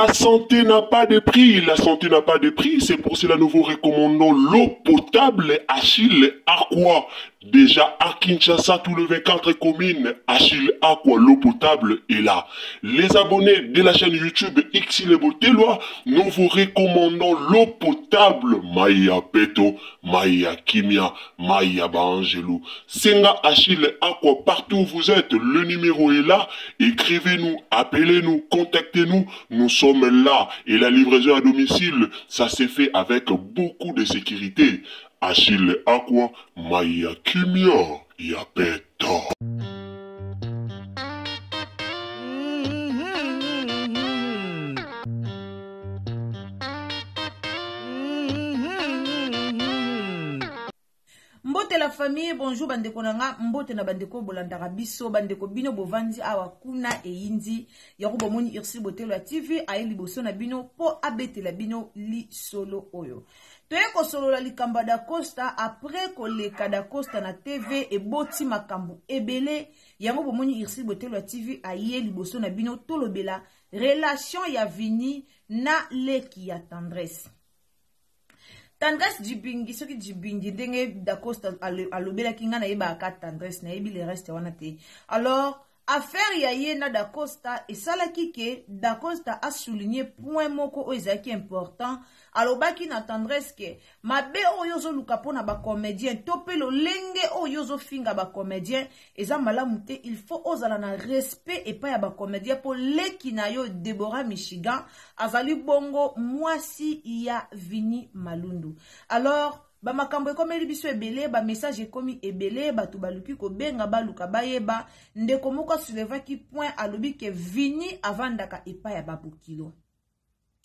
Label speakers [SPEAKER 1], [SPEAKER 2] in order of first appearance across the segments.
[SPEAKER 1] La santé n'a pas de prix, la santé n'a pas de prix, c'est pour cela nous vous recommandons l'eau potable Achille Aqua. Déjà à Kinshasa, tous les 24 communes, Achille Aqua, l'eau potable est là. Les abonnés de la chaîne YouTube Xile Boteloi, nous vous recommandons l'eau potable Maya Peto, Maya Kimia, Maya Baangelou. Senga Achille Aqua, partout où vous êtes, le numéro est là. Écrivez-nous, appelez-nous, contactez-nous. Nous sommes là. Et la livraison à domicile, ça s'est fait avec beaucoup de sécurité. Achille Aqua, Maya Kimia, Yapeta.
[SPEAKER 2] Mbote la famille, bonjour bandeko na nga, mbote na bandeko bolandaka biso, bandeko bino bovandi awa kuna eyindi, yango bomoni Ursule Botelo ya TV aye liboso na bino po abetela bino lisolo oyo. Toye kosolola likambo ya Dacosta après koleka Dacosta na TV eboti makambo ebele, yango bomoni Ursule Botelo ya TV aye liboso na bino tolobela relation ya Vinny na leki ya Tendresse. Tendresse Djibingi, soki Djibingi ndenge Dacosta alobelaki nga nayebaka ka Tendresse, nayebi le reste wana te. Alors affaire ya ye na Dacosta esalaki ke Dacosta a souligner point moko oyo ezalaki important. Alobaki na Tendresse ke mabe oyo ozoluka mpona ba comédien to pe lolenge oyo ozofinga ba comédien eza malamu te, il faut ozala na respect epai ya ba comédien po leki na yo Deborah Michigan azali bongo mwasi ya Vinny Malundu. Alors ba makambo ekomeli biso ebele, ba message ekomi ebele, bato baluki kobenga baluka bayeba. Ndeko moko asoulevaki point, alobi ke Vinny avandaka epai ya babokilo.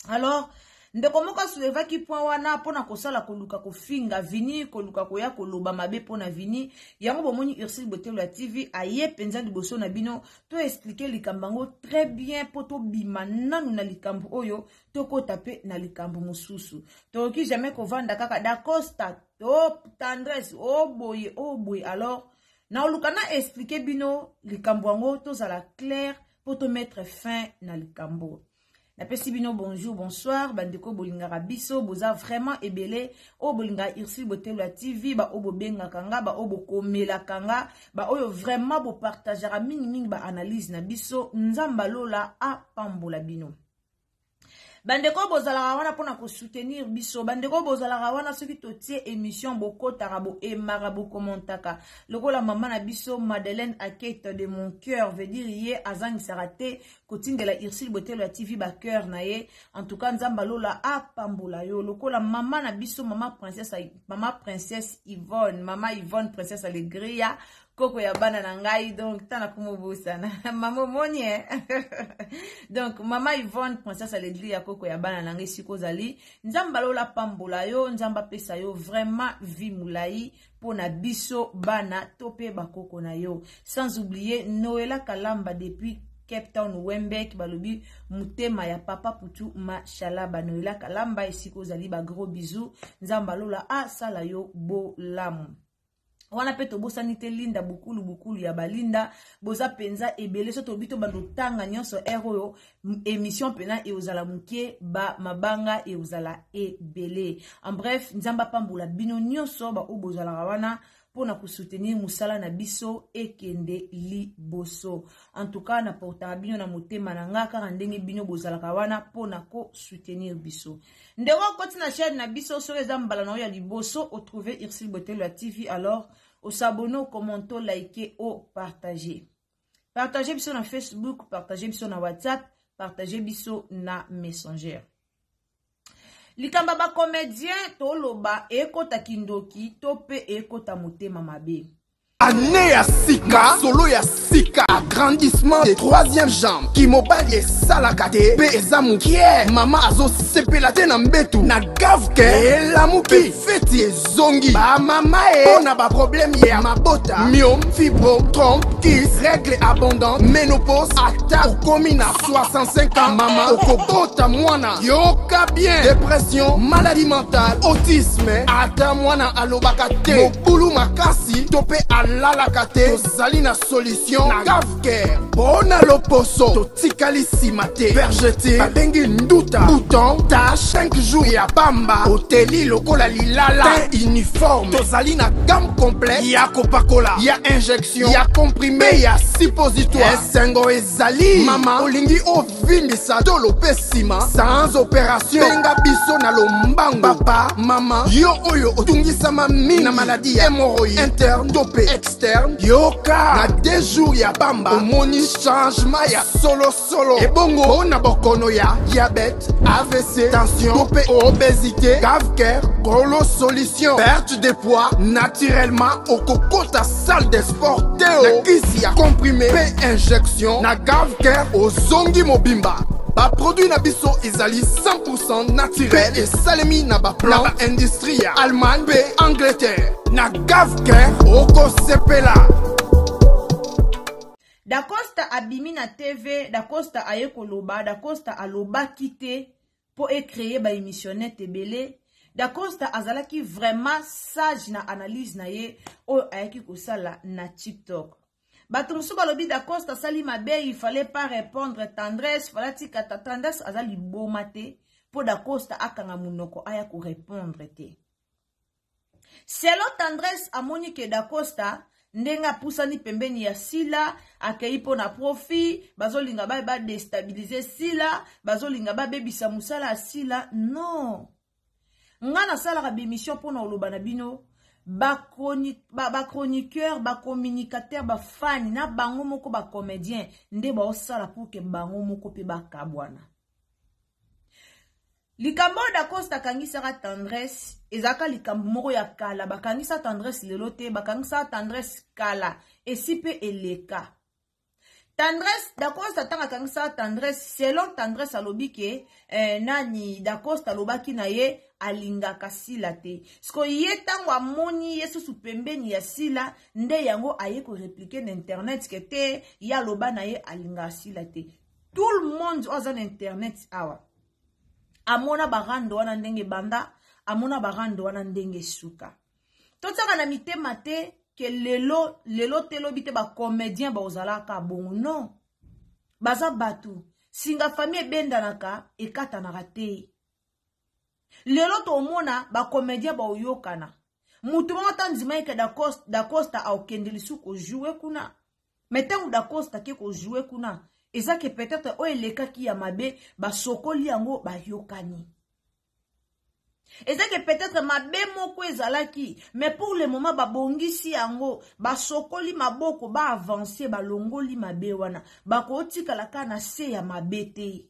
[SPEAKER 2] Alors ndeko moko asoulevaki point wana mpona kosala koluka kofinga Vinny, koluka koya koloba mabe mpona Vinny. Yango bomoni Ursule Botelo ya TV aye mpenza liboso na bino to expliquer likambo yango très bien mpo tobima nanu na likambo oyo, tokota mpe na likambo mosusu. Tokoki jamais kovanda kaka Dacosta to Tendresse o boye o boye. Alors naoluka na expliquer bino likambo yango tozala clair mpo to mettre fin na likambo. Napesi bino bonjour, bonsoir, bandeko bolingaka biso, boza vraiment ebele, oyo bolingaka Ursule Botelo ya TV, ba oyo bobengaka nga, ba oyo bokomelaka nga, ba oyo vraiment bopartageaka mingi mingi ba analyse na biso. Nzambe alola apambola bino. Bandeko bozalaka wana mpona kosoutenir biso, bandeko bozalaka wana soki totie émission bokotaka, boaimaka, bokommentaka. Lokola mama na biso Madeleine Akete de mon cœur, veut dire ye azangisaka te kotindela Ursule Botelo ya TV ba cœur na ye. En tout cas Nzambe alola apambola yo. Lokola mama na biso mama princesse, mama princesse Yvonne, mama Yvonne princesse Alegria, koko ya bana na ngai, donc tana kumobosana mama omoni, eh? Donc mama Yvonne princesse Alegria, koko ya bana na ngai, siko ozali, Nzambe alola pambola yo, Nzambe apesa yo vraiment vie molai pona biso bana to pe bakoko na yo. Sans oublier Noëlla Kalamba depuis Cape Town Wembek, balobi mutema ya papa Putu Mashalaba. Noëlla Kalamba esiko ozali, ba gros bisous, Nzambe alola asala yo bolamu. Wana pe tobosani te Linda Bukulu, Bukulu ya Balinda, boza penza ebele. So tobi to bando tanga nyonso heure oyo émission pena e ozala muke ba mabanga e ozala ebele. En bref, Nzamba pambola bino nyonso ba oyo bozalaka wana pona kosoutenir musala na biso ekende liboso. En tout cas, na portaka bino na motema na nga kaka ndenge bino bozalaka wana pona kosoutenir biso. Ndeko okoti na chaîne na biso soki eza mbala na yo ya liboso otrouver Ursule Botelo ya TV, alors osabonner, okommente, olike, opartager. Partager biso na Facebook, partager biso na WhatsApp, partager biso na Messenger. Likamba ba comédien toloba ekota kindoki to pe ekota motema mabe.
[SPEAKER 3] Année ya sika, solo ya sika, agrandissement de troisième jambe. Kimobali esalaka te, pe eza mokie. Mama azosepela te na mbetu, na gave ke elamuki. Feti ezongi. Ba mama e, pona ba problème ya mabota, myome, fibrome, trompe, kyste, règle abondante, ménopause, ata okomi na 65 ans, mama okobota mwana. Yoka bien, dépression, maladie mentale, autisme, ata mwana alobaka te, mobulu makasi, to pe Alalaka te, tozali na solution na Gavcare. Mpo na loposo, totikali nsima te. Vergeture babengi nduta, bouton, tache, 5 jours ya pamba, oteli lokola lilala, teint uniforme. Tozali na gamme complète ya kopakola, ya injection, ya comprime, ya suppositoire. Esengo ezali mama, olingi ovimbisa tolo mpe nsima sans opération, benga biso na lombango. Papa, mama, yo oyo otungisama mingi na maladie ya hémorroïde interne to mpe externe, yoka na 2 jours ya pamba omoni changement ya solosolo. Ebongo mpo na bokono ya diabète, AVC, tension to mpe obésité, Gavcare kolo solution. Perte de poids naturellement, okokota salle de sport te o na kisi ya comprime mpe injection na Gavcare ozongi mobimba. Baproduit na biso ezali 100% naturel, esalemi na baplan na baindustrie ya Allemagne mpe Angleterre. Na Gavcare okosepela.
[SPEAKER 2] Dacosta abimi na TV, Dacosta aye koloba, Dacosta alobaki te mpo e créer ba émissionnette ebele. Dacosta azalaki vraiment sage na analyse na ye oyo ayaki kosala na TikTok. Bato mosusu balobi Dacosta asali mabe, il fallait pas répondre Tendresse, fallait atika Tendresse aza liboma te mpo Dacosta akanga monoko aya korépondre te. Selon Tendresse amoni ke Dacosta ndenge apusani pembeni ya Sila, akei mpo na profit, bazolinga ba ba destabiliser Sila, bazolinga babebisa mosala ya Sila. Non, nga nasalaka bemission mpo na koloba na bino bachroniqueur, ba bacommunicateur, bafani na bango moko, bacomédien nde baosala pour ke bango moko mpe bakabwana. Likambo oyo Dacosta akangisaka Tendresse ezalaka likambo moko ya kala. Bakangisa Tendresse lelo te, bakangisa Tendresse kala, esi mpe eleka. Tendresse, Dacosta ntango akangisaka Tendresse, selon Tendresse alobi ke nani Dacosta alobaki na ye alingaka Sila te. Siko ye ntango amoni ye susu pembeni ya Sila, nde yango aye koreplike na internet ke te, ye aloba na ye alingaka Sila te. Tout le monde oyo aza na internet awa amona barando wana ndenge ebanda, amona barando wana ndenge esuka. Totiaka na mitema te ke lelo lelo te lobi te bacomédien baozalaka bongo. Non, baza bato, singa famille ebendanaka ekatanaka te. Lelo tomona bacomédien baoyokana, mutu moko ata ndima eke Dacosta aokende lisusu kojoue kuna. Me ntango Dacosta ke kojoue kuna, eza ke peut-être oyo elekaki ya mabe basokoli yango, bayokani. Eza ke peut-être mabe moko ezalaki, mais pour le moment babongisi yango, basokoli maboko, baavance, balongoli mabe wana, bakotikala kaka na se ya mabe te.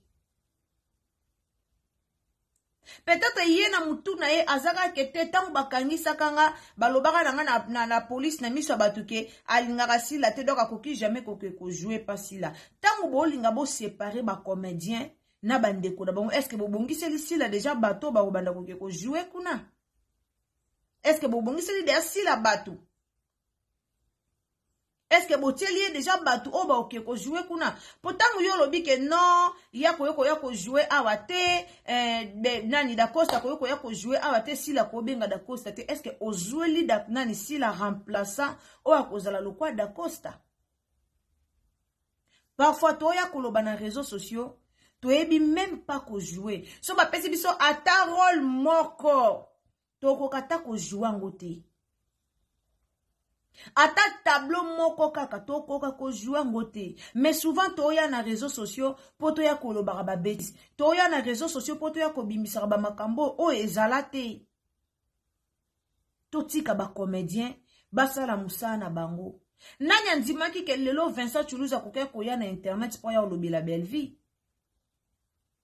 [SPEAKER 2] Peut-être ye na mutu na ye azaka ke te, ntango bakangisaka nga, balobaka na nga na police na miso ya bato ke alingaka Sila te, donc akoki jamais koke kojoue pa Sila. Ntango bolinga bosepare bacomédien na bandeko na bango, est ce que bobongiseli Sila déjà bato bakobanda koke kojoue kuna? Est ce que bobongiseli deja Sila bato? Est ce que botieli ye déjà bato oyo baoke kojoue kuna? Po ntango yo olobi ke non, ya koyo koya kojoue awa te, nani Dacosta koyo koya kojoue awa te, Sila kobenga Dacosta te, est ce que ozweli nani Sila remplaçant oyo akozala lokwa Dacosta? Parfois toya koloba na réseaux sociaux, toyebi même pas kojoue. So bapesi biso ata rôle moko, tokoka ata kojoue yango te, ata tableau moko kaka tokoka kojoue yango te. Mais souvent toya na réseaux sociaux mpo toya kolobaka babêtises, toya na réseaux sociaux mpo toya kobimisaka bamakambo oyo ezala te. Totika bacomédien basala mosala na bango. Nani andimaki ke lelo Vincent Toulouse akokaki koya na internet mpo aya kolobela Bellevie,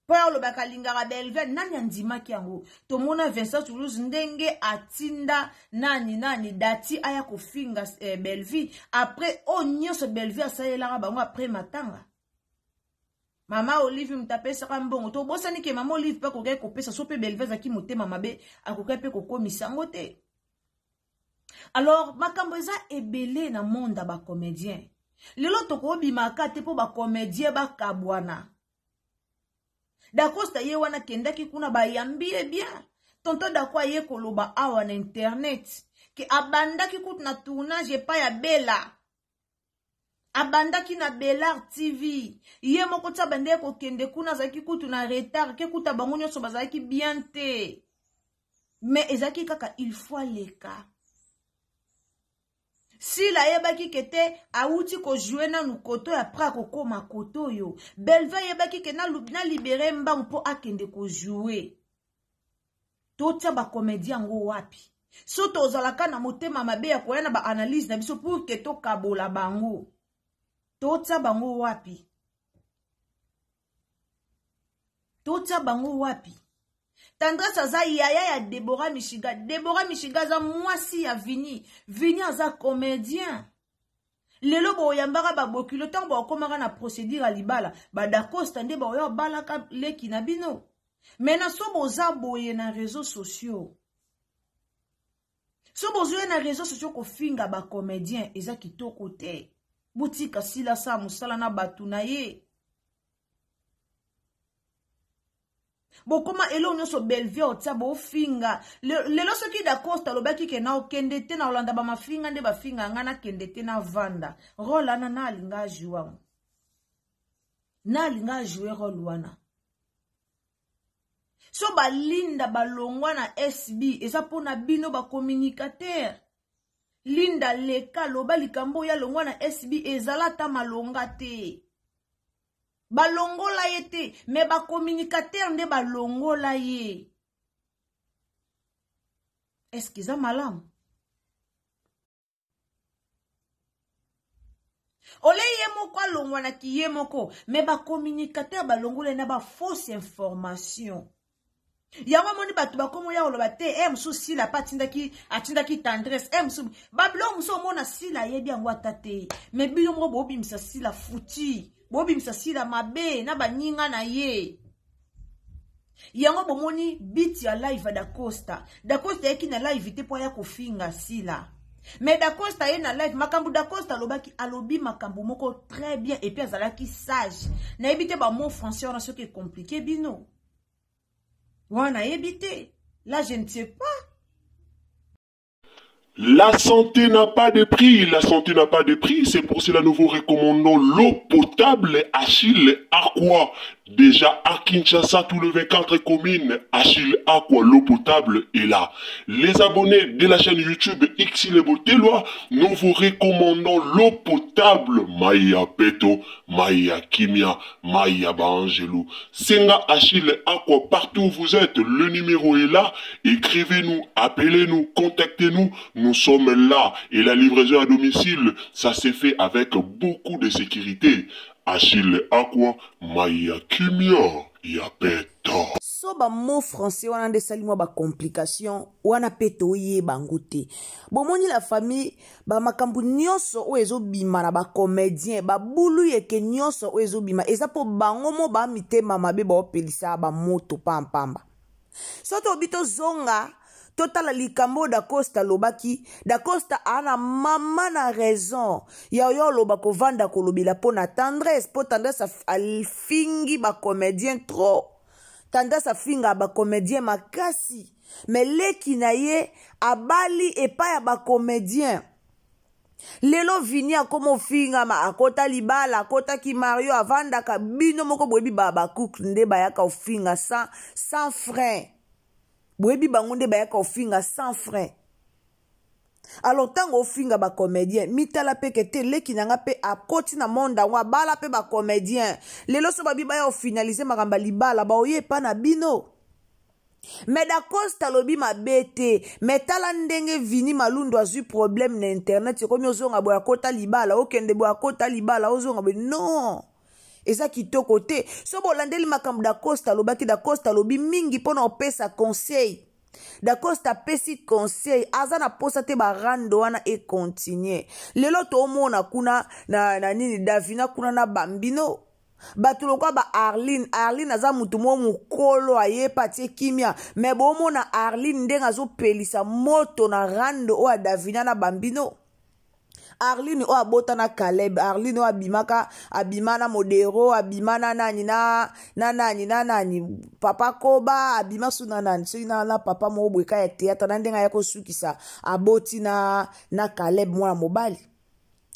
[SPEAKER 2] mpo ya olobaka alingaka Bellevie? Nani andimaki yango? Tomona Vincent Toulouse ndenge atinda nani Dati aya kofinga Bellevie après oyo nyonso Bellevie asalelaka bango après matanga. Mama Olive moto apesaka mbongo, tobosani ke mama Olive mpe akokaki kopesa so mpe Bellevie azalaki motema mabe, akokaki mpe kokomisa yango te. Alors makambo eza ebele na monde ya bacomédien. Lelo tokobimaka te mpo bacomédien bakabwana. Dacosta ye wana akendaki kuna, bayambi ye bien. Tonton Dako aye koloba awa na internet. Ke abandaki kutu na tournage epai ya Bella. Abandaki na Bellar TV. Ye moko ti abandaki kokende kuna azalaki kutu na retard ke kuta bango nyonso bazalaki bien te. Mais ezalaki kaka il faut aleka. Sila ayebaki ke te awuti kojoue nanu koto ya apres akokoma koto oyo. Belva ayebaki ke na, na libere mbangu mpo akende kojoue. Totia bakomedi yango wapi? So tozalaka na motema mabe ya koya na baanalyse na biso pour ke tokabola bango. Totia bango wapi? Totia bango wapi? Tendresse aza yaya ya Deborah Mishiga. Deborah Mishiga aza mwasi ya Vini. Vini aza comédien. Lelo boyambaka babokilo ntango bakomaka na procédure ya libala, ba Dacosta nde baoya balaka leki na bino. Mais na so boza boye na réseaux sociaux. So bozoya na réseaux sociaux kofinga ba comédien eza kitoko te. Botika sila sa mosala na bato na ye. Bokoma eloko nyonso Bellevue otia bofinga. Lelo soki Dacosta alobaki ke na okende te na olanda ba mafinga nde bafinga nga na kende te na vanda. Rôle wana na alinga jouer yango. Na alinga jouer rôle wana. So balinda balongwa na SB eza pona bino ba communicateur. Linda leka loba likambo ya longwa na SB ezala ata malonga te. Balongola ye te, mais ba communicateur nde balongola ye. Est-ce que eza malamu? Ole ye moko alongwa na ki ye moko, mais ba communicateur balongola ye na ba fausse information. Yango amoni bato bakomo ya koloba te, eh mosusu Sila pa atindaki atindaki tendresse, eh mosusu ba biloko mosusu omona Sila ayebi yango ata te. Mais bino moko bobimisa Sila futi, bobimisa Sila mabe na baninga na ye. Yango bomoni beat ya live ya Dacosta. Dacosta ayaki na live te po aya kofinga Sila. Mais Dacosta ye na live, makambo Dacosta alobaki, alobi makambo moko très bien et puis azalaki sage. Nayebi te ba mots français wana soki compliqué bino. Wana nayebi te. Là je ne sais pas.
[SPEAKER 1] La santé n'a pas de prix, la santé n'a pas de prix, c'est pour cela nous vous recommandons l'eau potable Achille Aqua. Déjà à Kinshasa, tout le 24 communes, Achille Aqua, l'eau potable est là. Les abonnés de la chaîne YouTube Xile Botelwa, nous vous recommandons l'eau potable Maya Peto, Maya Kimia, Maya Baangelou. Senga Achille Aqua, partout où vous êtes, le numéro est là. Écrivez-nous, appelez-nous, contactez-nous. Nous sommes là. Et la livraison à domicile, ça s'est fait avec beaucoup de sécurité. Achille Aqua, Maya Kimia, ya Peto.
[SPEAKER 4] So ba mot français wana nde esali mwa ba complication wana pe toyeba yango te. Bomoni la famille, ba makambo nyonso oyo ezobima na ba comédien, ba bulu yeke nyonso oyo ezobima eza po bango mo ba mitema mabe baopelisa ba moto pampamba. So tobi tozonga totala likambo oyo Dacosta alobaki. Dacosta a na mama na raison ya oyo aloba kovanda kolobela po na tendresse, po tendresse afingi ba comédien trop. Tendresse afinga ba comédien makasi, mais leki na ye abali epai ya ba comédien. Lelo Vini akoma ofingama, akota libala, akotaki Mario, avandaka bino moko boyebi ba ba couple nde bayaka ofinga sans frein. Boyebi bango nde bayaka ofinga sans frein. Alors tango ofinga ba comédien, mitala pe ke te leki na nga pe akoti na monde yango abala pe ba comédien. Lelo so babi baya ofinaliser makambo ya libala, ba oye pa na bino. Mais Dacosta alobi mabe te, mais tala ndenge Vini Malundu azwi problème na internet, ekomi ozonga boye akota libala, okende boye akota libala, ozonga boye. Non, eza kitoko te. So bolandeli makambo Dacosta alobaki, Dacosta alobi mingi mpona opesa conseil. Dacosta apesi conseil, aza na posa te ba rando wana e continuer. Lelo toomona kuna na nini Davina kuna na Bambino. Bato lokola ba Arline, Arline aza mutu mo mokolo ayepa atie kimia, mais bomona Arline ndenge azopelisa moto na rando oyo ya Davina na Bambino. Arline oyo abota na Caleb, Arline oyo abimaka, abima na Modero, abima na nani na na nani na nani papa Koba, abima su na nani soki na, na papa moko boye ka ya théâtre na ndenge aya kosukisa aboti na na Caleb mwana mobali.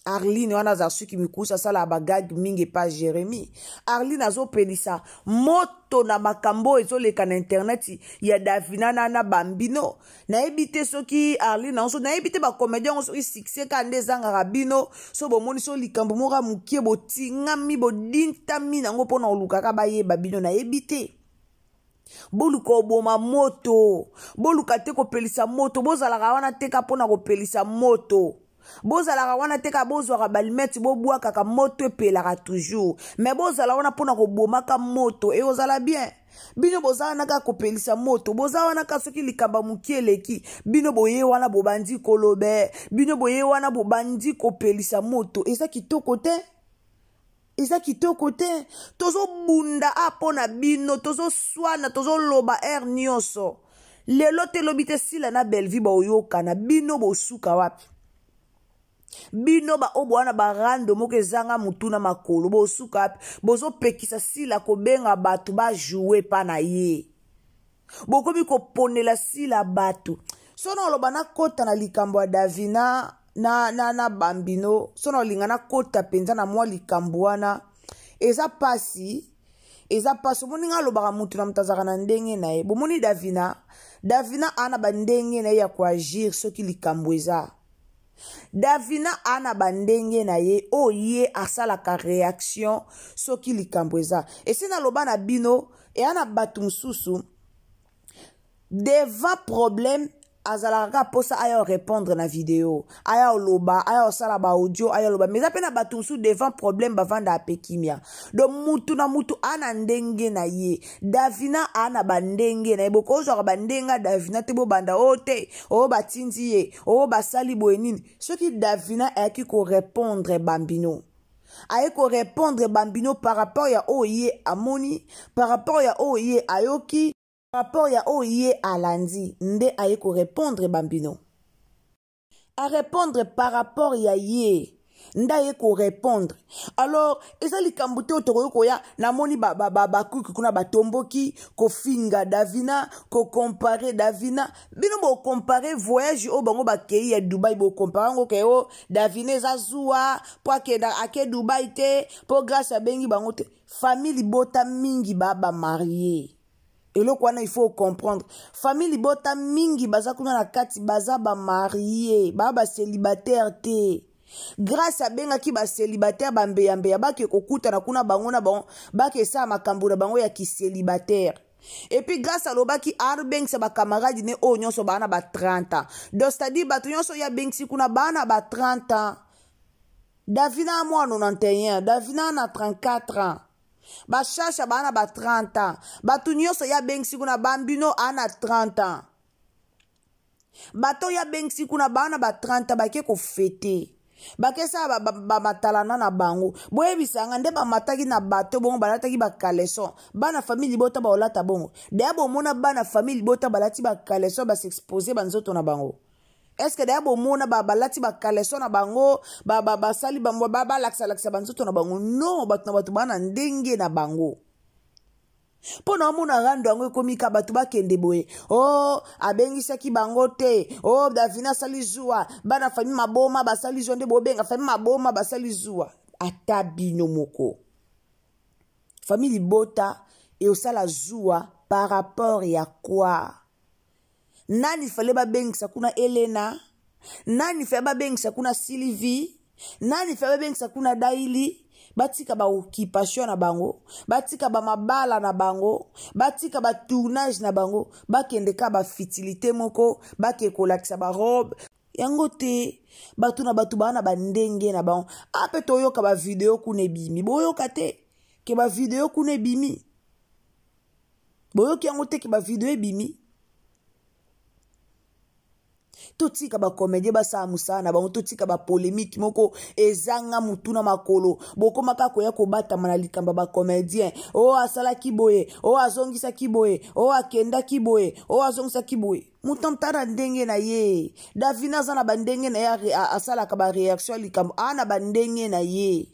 [SPEAKER 4] Arline wana azala suki mikusa, asalaka bagage mingi epa Jeremie. Arline azopelisa moto na makambo oyo ezoleka na internet ya Davina na na Bambino. Nayebi te soki Arline yango, so nayebi te bacomédien yango soki succès kaka nde ezangaka bino. So bomoni so likambo moko ya mokie, botingami bodintami nango mpona kolukaka bayeba bino, nayebi te. Boluka oboma moto, boluka te kopelisa moto, bozalaka wana te ka mpona kopelisa moto, bozalaka wana te ka bozwaka balimete bobwakaka moto epelaka toujours, me bozala wana mpona kobomaka moto, ekozala bien. Bino boza wana kaka kopelisa moto, boza wana kaka soki likambo mokie eleki, bino boye wana bobandi kolobe, bino boye wana bobandi kopelisa moto. Eza kitoko te, eza kitoko te. Tozobunda a mpo na bino, tozoswana, tozoloba heure nyonso. Lelo te lobi te, Sila na Bellevue baoyokana, bino bosuka wapi? Bino baoyo bowana barando moko ezanga motu na makolo, bosuka wapi? Bozopekisa Sila kobenga bato bajoue mpa na ye, bokomi koponela Sila bato. So na oloba nakota na likambo ya Davina na, na, na Bambino, so na olinga nakota mpenza na mwa likambo wana, eza pasi, eza pasi. Omoni nga alobaka mutu na moto azalaka na ndenge na ye. Bomoni Davina, Davina ana bandenge na ye ya koagir soki likambo eza. Davina ana bandenge na ye oyo ye asalaka réaction soki likambo eza. Esi naloba na bino, eya na bato mosusu devant problème azalaka kaka mposa aya répondre na video, aya oloba, aya osala baaudio, aya oloba. Mais eza mpe na bato mosusu devant problème bavandaka mpe kimia. Donc mutu na mutu aa na ndenge na ye. Davina aa na bandenge na ye, bokozwaka bandenge ya Davina te, bobanda oyo te, oyo batindi ye, oyo basali boye nini. Soki Davina ayaki korépondre Bambino, aye korépondre Bambino par rapport ya oyo ye amoni, par rapport ya oyo ye ayoki, par rapport ya oyo ye alandi, nde aye korépondre Bambino. Arépondre par rapport ya ye nde aye korépondre. Alors eza likambo te oyo tokoki koya. Namoni bakuki kuna batomboki kofinga Davina, kocomparer Davina. Bino bocomparer voyage oyo bango bakei ya Dubai, bocomparer yango ke o Davina eza zuwa mpo akenda ake Dubai te, mpo Grâce abengi bango te. Famille libota mingi ba bamarie, eloko wana il faut comprendre. Famille libota mingi baza kuna na kati, baza bamarie, baa bacélibataire te. Grâce abengaki bacélibataire, bambeyambeya bake kokutana kuna, bango na bango bake esala makambo na bango ya kicélibataire. Et puis Grâce alobaki abengisa bacamarade ne oyo nyonso baa na ba 30 ans. Donc c'est-à-dire bato nyonso oyo abengisi kuna baa na ba 30 ans. Davina mwa 91, Davina na 34 ans, bashasha baa na ba 30 ans, bato nyonso ye abengisi kuna, Bambino aa na 30 ans, bato oyo abengisi kuna baa na ba 30 ans, bake kofêter, bakesala bamatalana na bango. Boyebisanga nde bamataki na bato bongo, balataki bacaleçon. Bana famille libota baolata bongo deya? Bomona bana famille libota balati bacaleçon, bas'exposer banzoto na bango? Est ce que deya bomona balati bacaleçon na bango, basali balakisa-lakisa banzoto na bango? Non, bato na bato baa na ndenge na bango. Mpo na omona rando yango ekomi ka bato bakende boye, o oh, abengisaki bango te, o oh, Davina asali zuwa, bana famille maboma basali zuwa. Nde bobenga famille maboma basali zuwa? Ata bino moko famille libota eosala zuwa par rapport ya quoi? Nani fale babengisa kuna? Elena nani fale babengisa kuna? Sylvie nani fale babengisa kuna? Daili batika baoccupation na bango, batika bamabala na bango, batika batournage na bango, bakende ka bafutilité moko, bake kolakisa barobe yango te. Bato na bato baa na bandenge na bango. Ape toyoka bavideo kuna ebimi, boyoka te ke bavideo kuna ebimi? Boyoki yango te ke bavideo ebimi? Totika bacomédien basala mosala na bango, totika bapolemike moko ezanga motu na makolo. Bokoma kaka koya kobatama na likambo ya bacomédien. O asalaki boye, o azongisaki boye, o akendaki boye, o azongisaki boye. Moto amtala ndenge na ye. Davina aza na bandenge na ye, asalaka bareaction ya likambo, aa na bandenge na ye,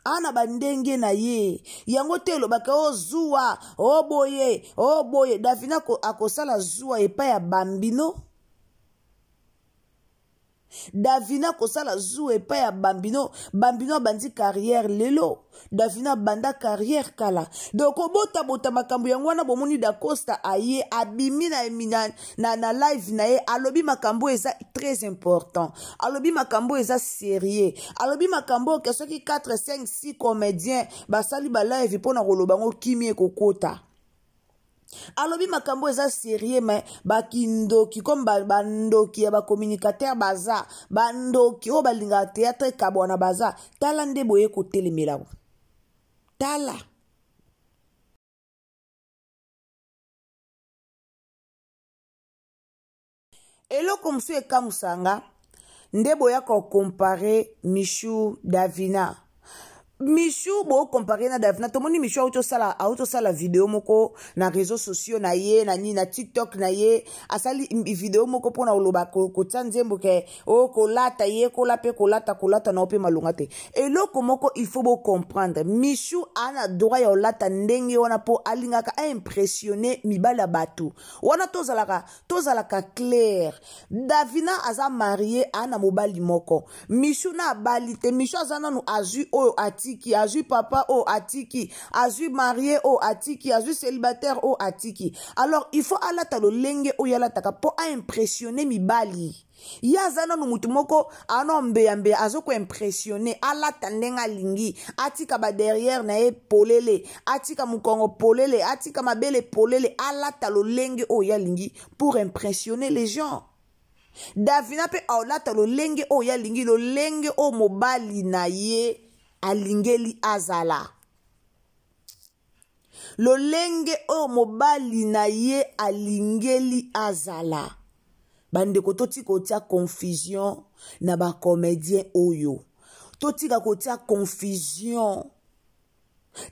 [SPEAKER 4] aa na bandenge na ye. Yango te elobaka o zuwa, o boye, o boye. Davina akosala zuwa epai ya bambino. Davina akosala zuwa epai ya bambino. Bambino abandi carrière lelo, Davina abanda carrière kala. Donc obotabota makambo yango wana. Bomoni Dacosta aye abimi na, na, na, na live na ye, alobi makambo eza très important, alobi makambo eza sérieux, alobi makambo oke soki 4 5 6 comédien basali balive mpo na koloba yango, kimi ekokota. Alobi makambo eza sérieux, mais bakindoki comme bandoki ya bacommunicateur baza bandoki oyo balingaka théâtre ekabwana baza. Tala nde boye kotelemela, tala. Eloko mosusu ekamusanga nde boya kocompare Michou Davina. Michou bocompare na Davina. Tomoni Michou auti osala video moko na réseaux sociaux na ye, na nini, na TikTok na ye. Asali video moko mpona koloba kotia nzembo ke o kolata ye kola mpe kolata kolata na yo mpe malonga te. Eloko moko il faut bocomprendre: Michou ana droit ya kolata ndenge wana mpo alingaka aimpressionne mibali ya bato wana. Tozalaka clair. Davina aza marie, ana mobali moko. Michou na abali te. Michou aza nanu, azwi oyo atiki, azwi papa oyo atiki, azwi marie oyo atiki, azwi célibataire oyo atiki. Alors il faut alata lolenge oyo alataka mpo aimpressionne mibali. Ye aza nanu motu moko ana mbeyambeya, aza koimpressionne. Alata ndenge alingi, atika baderrière na ye polele, atika mokongo polele, atika mabele polele, alata lolenge oyo alingi pour impressionner les gens. Davina mpe aolata lolenge oyo alingi, lolenge oyo mobali na ye alingeli azala, lolenge oyo mobali na ye alingeli azala. Bandeko, totika kotia confusion na bacomédien oyo, totika kotia confusion.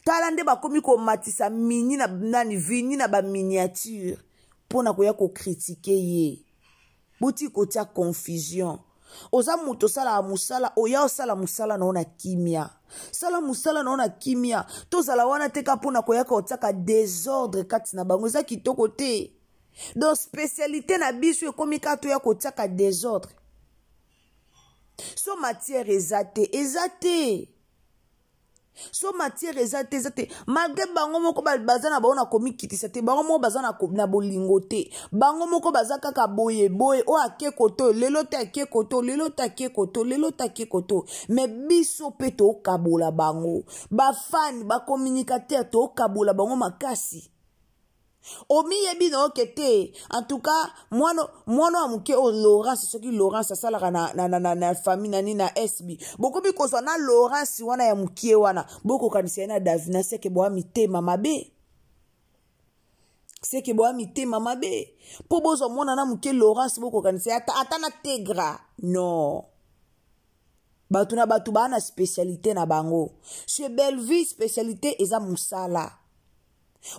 [SPEAKER 4] Tala nde bakomi komatisa mini na nani, vini na baminiature mpo na koya kocritiquer ye. Botika kotia confusion. Oza moto osalaka mosala, oya osala mosala na yo na kimia, sala mosala na yo na kimia. Tozala wana te ka mpona koyaka kotiaka désordre kati na bango, eza kitoko te. Donc spécialité na biso ekomi kaka toya kotiaka désordre. So matière eza te, eza te. So matière eza te, eza te. Malgré bango moko baza na bango na komikitisa te, bango moko baza na bolingo te, bango moko baza kaka boye boye. Oyo ake koto lelo te, ake koto lelo te, ake koto lelo te, ake koto. Mais biso mpe tokabola bango, bafani, bacommunicateur, tokabola bango makasi. Omiyebi na oke te. En tout cas mwana mwana ya moke oyo Laurence, soki Laurence asalaka na famille nani, na SB, bokomi kozwa na Laurence wana ya mokie wana, bokokanisa ye na Davina. Seke boya mitema mabe, seke boya mitema mabe mpo bozwa mwana na moke Laurence, bokokanisa ye ata na Tegra. Non, bato na bato baa na spécialité na bango. Chez Bellevue, spécialité eza mosala.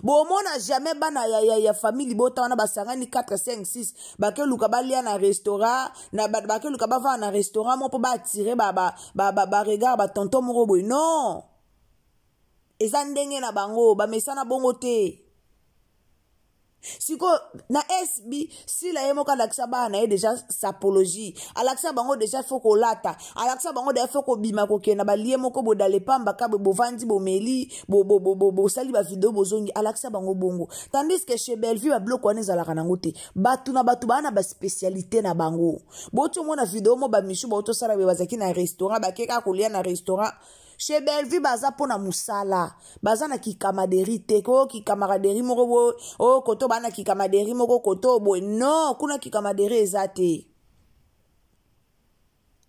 [SPEAKER 4] Bomona jamais bana ya famille libota wana basangani 4 5 6, bakeluka balia na restaurant na bakeluka bavanda na restaurant moko mpo baatire baregard batonton moko boye. Non, eza ndenge na bango, bamesana bongo te. Sikoyo na SB, Sila ye moko alakisa bana na ye déjà sapologie, alakisa bango déjà faut kolata, alakisa bango déjà faut kobima, kokende na balie moko bodale pamba kabwe, bovandi, bomeli, bosali bavideo, bozongi. Alakisa bango bongo. Tandis que chez Bellevue, babiloko wana ezalaka nango te. Bato na bato baa na baspécialité na bango. Boti omona video mo bamisu baotosala boye, bazalaki na restaurant, bake kaka kolia na restaurant. Chez Bellevue baza mpona mosala, baza na kicamaraderie te. Ko kicamaraderie moko boye, oyo koto baa na kicamaraderie moko koto boye. Non, kuna kicamaraderie eza te,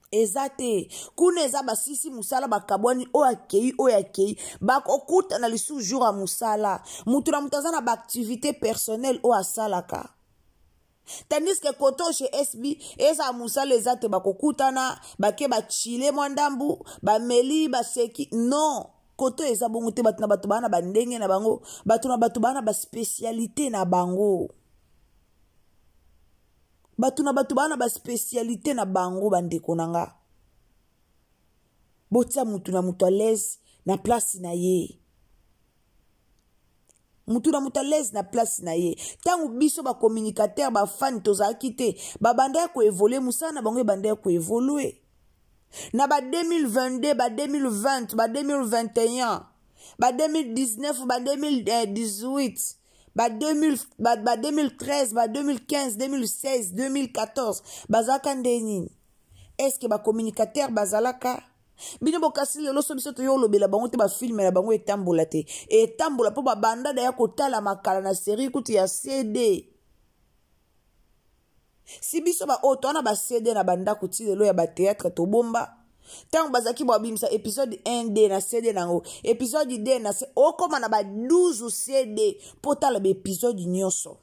[SPEAKER 4] eza te kuna. Eza basisi mosala, bakabwani, oyo akei, oyo akei, bakokutana lisusu jour ya mosala. Moto na moto aza na baactivité personnelle oyo asalaka. Tandis que koto chez SB ezala mosala eza te, bakokutana bake bachile mwa ndambu, bameli, baseki. Non, koto eza bongo te. Bato na bato baa na bandenge na bango, bato na bato baa na baspécialité na bango, bato na bato baa na baspécialité na bango. Bandeko na nga, botia mutu na mutu à l'aise na place na ye, mutu na mutu à l'aise na place na ye. Ntango biso bacommunicateur, bafani, tozalaki te, babanda ya koévoluer, mosala na bango ebanda ya koévoluer na ba 2022, ba 2020, ba 2021, ba 2019, ba 2018, ba 2000, ba 2013, ba 2015, 2016, 2014, bazalaka nde nini? Est-ce bacommunicateur bazalaka? Bino bokasi lelo so biso toyo olobela bango te, bafilms na bango etambola te, etambola mpo babanda daya kotala makala na série kutu ya CD. Si biso baoyo towana ba CD na bandako ti lelo ya bathéâtre, tobomba ntango bazalaki babimisa épisode 1 d na CD nango, épisode d na okóma na ba 12 CD mpo tala baépisode nyonso,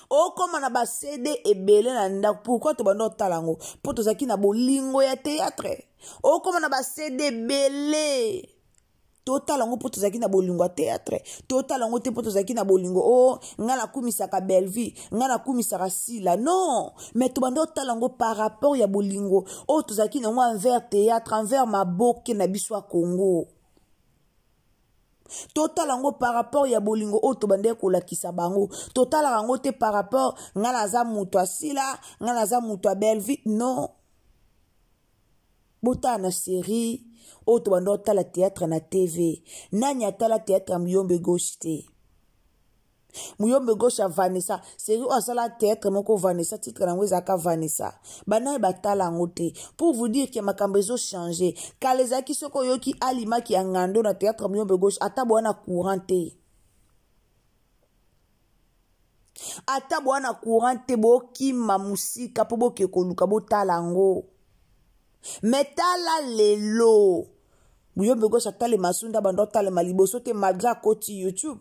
[SPEAKER 4] okóma na baCD ebele na ndako. Pourquoi tobanda otala yango? Mpo tozalaki na bolingo ya théâtre. Okóma na baCD ebele, totala yango mpo tozalaki na bolingo ya théâtre. Totala yango te mpo tozalaki na bolingo o oh, ngai nakumisaka Bellevie, ngai nakumisaka Sila. Non, mais tobanda otala yango par rapport ya bolingo oyo tozalaki nango envers théâtre, envers maboke na biso ya Congo. Totala yango par rapport ya bolingo oyo tobandaki kolakisa bango. Totalaka yango te par rapport ngai naza moto asila, ngai naza moto ya Bellevie. Non, botala na série oyo tobanda otala théâtre na TV. Nani atala théâtre ya Muyombe Gauche te? Muyombe Gauche ya Vanessa, série oyo asala théâtre moko Vanessa, titre yango ezalaka Vanessa. Banani batala yango te? Pour vous dire que makambo ezochanger. Kala ezalaki soki oyoki alimaki ya ngando na théâtre Muyombe Gauche, ata bowana courant te, ata bowana courant te, bokima mosika mpo boke koluka botala yango. Me tala lelo, Muyombe Gauche atalema sunda, bando otalema liboso te malgré akoti YouTube.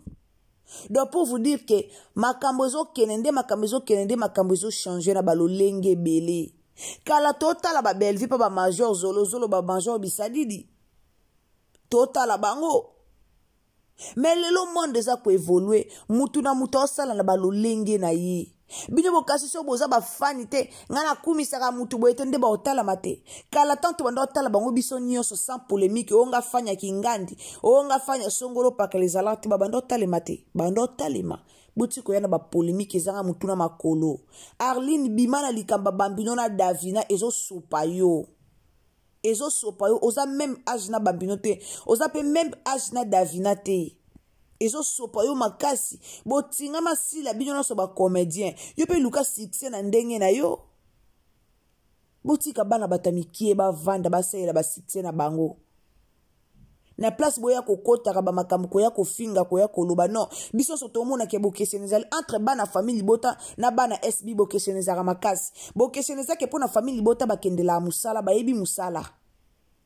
[SPEAKER 4] Donc pour vous dire que makambo ezokende nde, makambo ezokende nde, makambo ezochanger na balolenge ebele. Kala totala baBellevie mpe bamajor zolozolo, bamajor bisadidi, totala bango. Me lelo monde eza koévoluer, mutu na mutu aosala na balolenge na ye. Bino bokasi so boza bafani te, ngai nakumisaka mutu boye te, nde baotalama te. Kala tanto banda otala bango biso nyonso sans polémique, oyo nga fani ya kingandi, oyo nga fani ya songolo pakala, ezalaka te. Babanda otalema te, banda otalema. Boti koya na bapolémique ezanga mutu na makolo. Arline, bima na likambo Bambino na Davina, ezosopa yo, ezosopa yo. Oza même âge na Bambino te, oza mpe même âge na Davina te, ezosopa yo makasi. Botingama sila bino nyonso bacomédien, yo mpe luka succès na ndenge na yo. Botika bana bato ya mikie bavanda, basalela basuccès na bango na place boya kokotaka bamakambo, koya kofinga, koya koloba. Non, biso nyonso tomonaka bokeseni ezali entre bana famille libota na bana SB. Bokeseni ezalaka makasi. Bokeseni ezake mpo na famille libota bakendelaka mosala, bayebi mosala.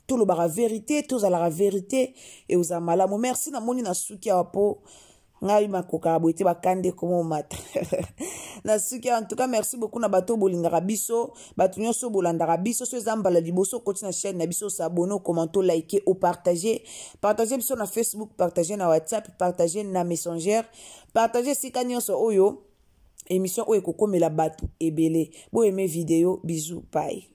[SPEAKER 4] Tolobaka vérité, tozalaka vérité, ekozala malamu. Merci. Namoni na suki awa mpo ngai makokaka boye te, bakande komomata na suki. En tout cas, merci beaucoup na bato oyo bolingaka biso, bato nyonso bolandaka biso. So eza mbala liboso okoti na chaîne na biso, os'abonner, ocommenter, olike, opartager. Partage biso na Facebook, partage na WhatsApp, partage na Messenger, partage esika nyonso oyo émission oyo ekokomela bato ebele. Boaimer vidéo. Bisous, bye.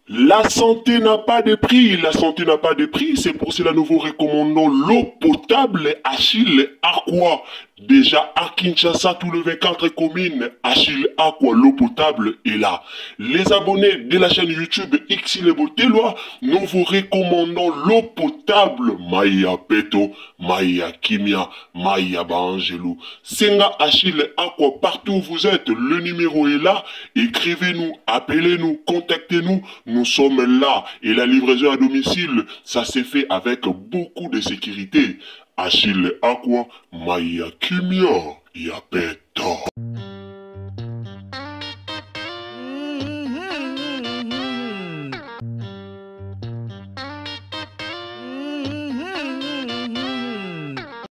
[SPEAKER 1] La santé n'a pas de prix, la santé n'a pas de prix, c'est pour cela nous vous recommandons l'eau potable Achille Aqua. Déjà à Kinshasa, tout le 24 communes, Achille Aqua, l'eau potable est là. Les abonnés de la chaîne YouTube Xile Boteloi, nous vous recommandons l'eau potable Maya Peto, Maya Kimia, Maya Baangelou. Senga Achille Aqua, partout où vous êtes, le numéro est là. Écrivez-nous, appelez-nous, contactez-nous. Nous sommes là. Et la livraison à domicile, ça s'est fait avec beaucoup de sécurité. Achille Aqua, Maya Kimia, Yapeto.